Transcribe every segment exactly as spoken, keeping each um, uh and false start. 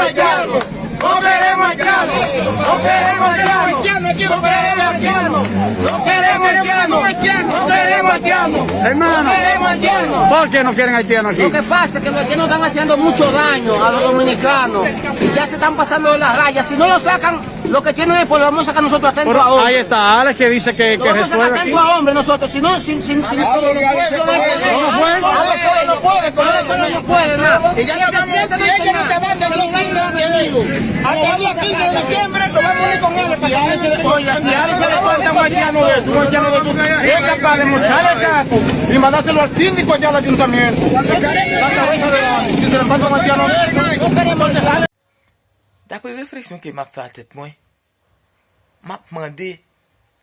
Haitiano, no queremos haitiano, no queremos haitiano, no queremos haitiano, no queremos haitiano, no queremos haitiano, no queremos haitiano, no queremos haitiano. ¿Por qué no quieren haitiano aquí? Lo que pasa es que los haitianos están haciendo mucho daño a los dominicanos. Ya se están pasando de la raya. Si no lo sacan, lo que tienen es por lo vamos a sacar nosotros atento ahora. Ahí está, Alex que dice que, que resuelve aquí. Lo vamos a sacar atento a hombre nosotros. Si no, si, si, si, si, no puede, no puede, no puede, no puede, nada. Y ya no estamos, si es que no se van de aquí, quince de enemigo, hasta el día quince de diciembre nos vamos a unir con él para que Oiga, si alguien se le cuenta un haitiano de eso, un haitiano de eso, es capaz de mocharle el caco y mandárselo al síndico allá al ayuntamiento. La cabeza de Dani, si se le cuenta un haitiano de eso, entonces dale. Dapre refleksyon ke m ap fè a tèt mwen, m ap mande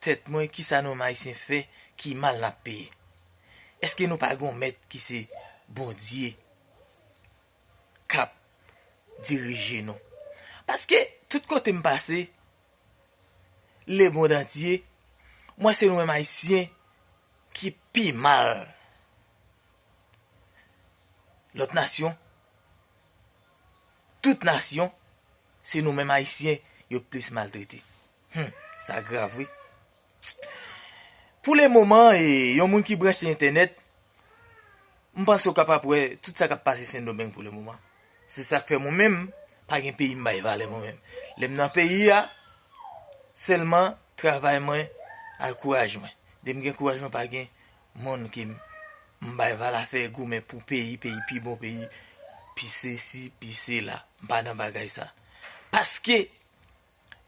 tèt mwen kisa nou menm Ayisyen fè ki mal n ap peye. Èske nou pa gen yon mèt ki se Bondye k ap dirije nou? Paske tout kote m pase, lemonn antye, m wè se nou menm Ayisyen ki pi mal. Lòt nasyon, tout nasyon, se nou menm Ayisyen yo plis maltrete. Hmm, sa grav, wi. Pou le moman, e, yon moun ki branche entènèt, m panse w kapab wè tout sa k ap pase Sendomeng pou le moman. Se sa k fè mwen menm, pa gen peyi m bay valè mwen menm. Lè m nan peyi a, sèlman travay mwen ak kouraj mwen. Depi m gen kouraj mwen, pa gen moun ki m, m bay valè a fè goumen pou peyi, peyi pi bon, peyi pi sesi, pi sela. M pa nan bagay sa. Paske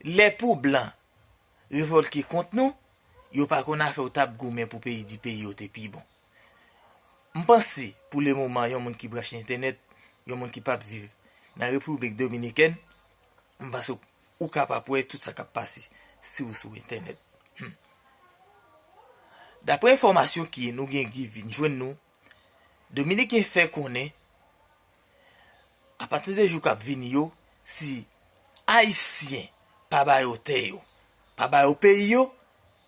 lè pou blan revòlke kont nou, yo pa konn afè w t ap goumen pou peyi, di peyi yo te pi bon. M panse, pou le moman, yon moun ki branche entènèt, yon moun ki p ap viv nan Repiblik Dominikèn, m panse ou kapab wè tout sa k ap pase si w sou entènèt. Hmm. Dapre enfòmasyon ki nou gen ki vin jwenn nou, Dominiken fè konnen, apati de jou k ap vini yo, si Ayisyen pa ba yo tè yo, pa ba yo peyi yo,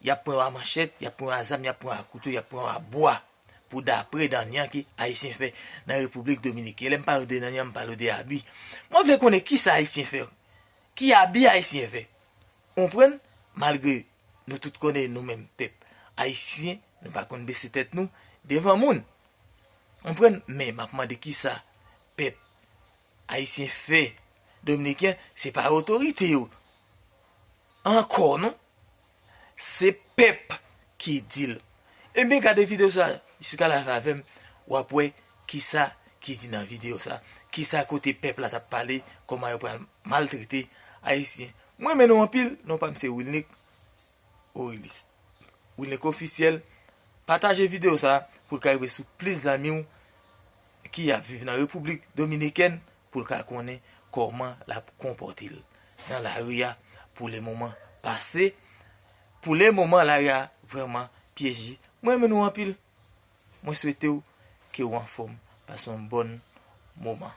y ap pran yo a manchèt, y ap pran yo a zam, y ap pran yo a kouto, y ap pran yo a bwa. Pou dapre dènye ke Ayisyen fè nan Repiblik Dominikèn. Lè m pale de dènye, m pale de abi. Mwen vle konnen kisa Ayisyen fè. Ki abi Ayisyen fè. Ou konprann? Malgre nou tout konnen nou menm pèp Ayisyen, nou pa konn bese tèt nou devan moun. Ou konprann? Men m ap mande kisa pèp Ayisyen fè Dominiken, se pa otorite yo ankò non. Se pèp ki di l. Ebyen, gade videyo sa jiska lafen avè m, w ap wè kisa ki di nan videyo sa. Kisa kote pèp la t ap pale, kòman yo pral maltrete Ayisyen. Mwen renmen nou anpil, non pa m se Wilnick Aurelius. Wilnick Officiel, pataje videyo sa pou l ka rive sou plis zanmi w ki ap viv nan Repiblik Dominikèn pou l ka konnen kòman l ap konpòte l nan lari a pou le moman pase. Pou le moman, lari a vrèman pyeje. Mwen renmen nou anpil. Mwen swete w ke w anfòm, pase yon bòn moman.